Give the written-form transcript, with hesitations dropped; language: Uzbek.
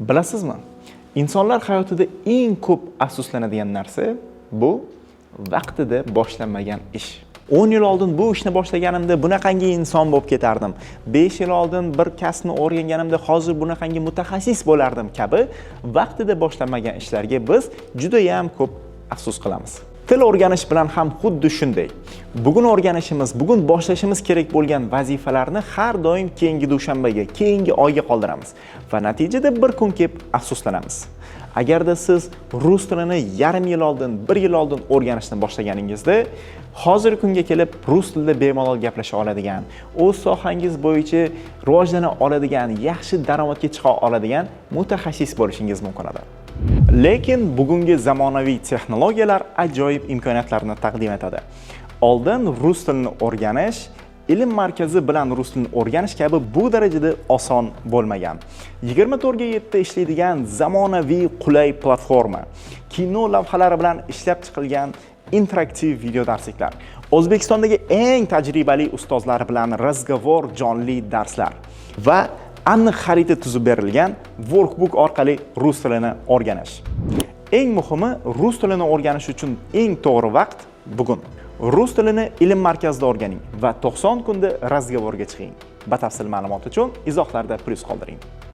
Bilasizmi, insonlar hayotida eng ko'p afsuslanadigan narsa bu vaqtida boshlanmagan ish. 10 yil oldin bu ishni boshlaganimda bunaqangi inson bo'lib ketardim. 5 yil oldin bir kasbni o'rganganimda hozir bunaqangi mutaxassis bo'lardim kabi vaqtida boshlanmagan ishlarga biz juda ham ko'p afsus qilamiz. Til o'rganish bilan ham xuddi shunday. Bugun o'rganishimiz, bugun boshlashimiz kerak bo'lgan vazifalarni har doim keyingi dushanbaga, keyingi oyga qoldiramiz va natijada bir kun kelib afsuslanamiz. Agarda siz rus tilini yarim yil oldin, bir yil oldin o'rganishni boshlaganingizda, hozirgi kunga kelib rus tilida bemalol gaplasha oladigan, o'z sohangiz bo'yicha rivojlana oladigan, yaxshi daromadga chiqa oladigan mutaxassis bo'lishingiz mumkin edi. Lekin bugungi zamonaviy texnologiyalar ajoyib imkoniyatlarni taqdim etadi. Oldin rus tilini o'rganish, ilm markazi bilan rus tilini o'rganish kabi bu darajada oson bo'lmagan. 24 ga 7 ishlaydigan zamonaviy qulay platforma, kino lavhalari bilan ishlab chiqilgan interaktiv video darsliklar, O'zbekistondagi eng tajribali ustozlar bilan разговор jonli darslar va aniq xarita tuzib berilgan workbook orqali rus tilini o'rganish. Eng muhimi, rus tilini o'rganish uchun eng to'g'ri vaqt bugun. Rus tilini ilm markazida o'rganing va 90 kunda разговор ga chiqing. Batafsil ma'lumot uchun izohlarda plyus qoldiring.